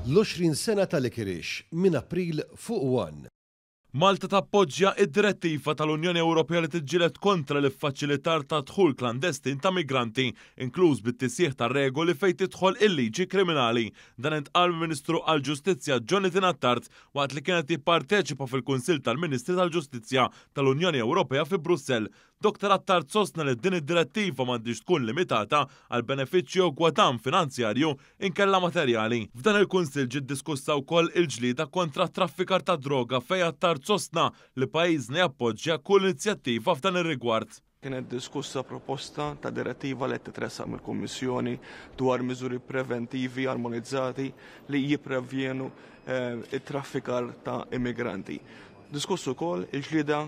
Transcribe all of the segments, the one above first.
L-20 sena ta' Licorice minn April fuq One. Malta tappoġġja id-direttiva tal-Unjoni Ewropea li tiġġieled kontra l-iffaċilitar ta' dħul klandestin ta' migranti, inkluż bit-tisħiħ ta' regoli fejn tidħol il-liġi kriminali. Dan intqal mill-Ministru għall-Ġustizzja Jonathan Attard waqt li kienet jipparteċipa fil-Kunsill tal-Ministri tal-Ġustizzja tal-Unjoni Ewropea fi Brussell. Dr Attard sostna li din id-direttiva m'għandhiex tkun limitata għal benefiċċju jew gwadann finanzjarju inkella materjali. F'dan il-Kunsill ġiet diskussa wkoll il-ġlieda kontra t-traffikar tad-droga fejn Attard sostna li pajjiżna jappoġġja kull inizjattiva f'dan ir-rigward. Kienet diskussa proposta ta' direttiva li qed titressaq mill-Kummissjoni dwar miżuri preventivi armonizzati li jipprevjenu t-traffikar ta' immigranti. Diskuss ukoll il-ġlieda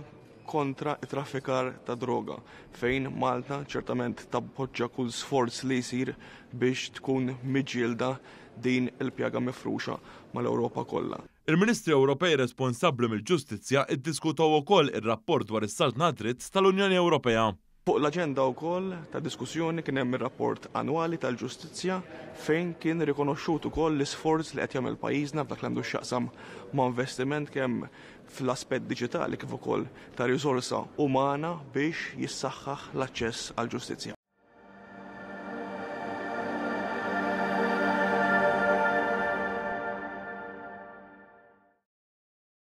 kontra t-traffikar ta' droga, fejn Malta ċertament tappoġġa kull sforz li jsir biex tkun miġġielda din il-pjaga mifruxa mal-Ewropa kollha. Il-Ministri Ewropej responsabbli mill-Ġustizzja ddiskutew ukoll ir-rapport dwar is-saltna tad-dritt tal-Unjoni Ewropea. Fuq l-aġenda wkoll ta' diskussjoni kien hemm ir-rapport annwali tal-Ġustizzja fejn kien rikonoxxut ukoll l-isforz li qed jagħmel pajjiżna f'dak li għandu x'jaqsam ma' investiment kemm fl-aspett diġitali kif ukoll ta' riżorsa umana biex jissaħħaħ l-aċċess għall-ġustizzja.